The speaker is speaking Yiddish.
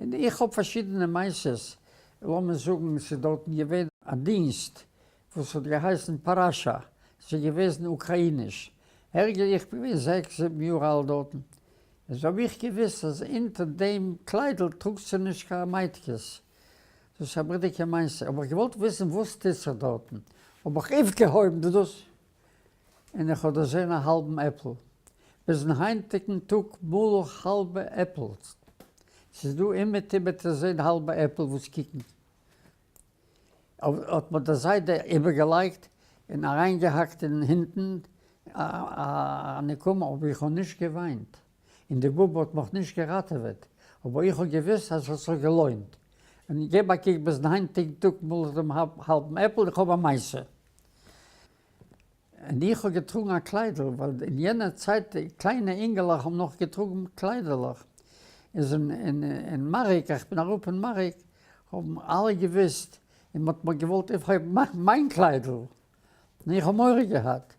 און איך האב פארשידענע מעשות, לאמיר זאגן ס'איז דארטן געווען א דינסט וואס האט געהייסן פאראשא, ס'איז געוועזן אוקראיניש, ערגער איך בין געווען זעקס זיבן יאר אלט דארטן, איז האב איך געוויסט אז אונטער דעם קליידל טראגט זי נישט קיין מייטקעס, דאס איז א מורא'דיגע מעשה, האב איך געוואלט וויסן וואס טוט זיך דארטן, האב איך אויפגעהויבן דאס און איך האב דערזען א האלבן עפל. ביזן היינטיגן טאג מאל איך האלבע עפל. ס'איז דא אומעטום וועט איר זען האלבע עפל וואס קוקן. האט מיר דער זיידע איבערגעלייגט און אריינגעהאקט אין הינטן א נקמה, אבער איך האב נישט געוויינט, און די באבע האט מיך נישט געראטעוועט, אבער איך האב געוואוסט אז עס האט זיך געלוינט. און געב א קוק ביזן היינטיגן טאג מאל איך דעם האלבן עפל, איך האב א מעשה. און איך האב געטראגן א קליידל, ווייל אין יענע צייט די קליינע אינגעלעך האבן נאך געטראגן קליידעלעך, איז אין מאריק, איך בין אראפ אין מאריק, האבן אלע געוויסט, און מ'האט מיר געוואלט אויפהויבן מיין קליידל, און איך האב מורא געהאט.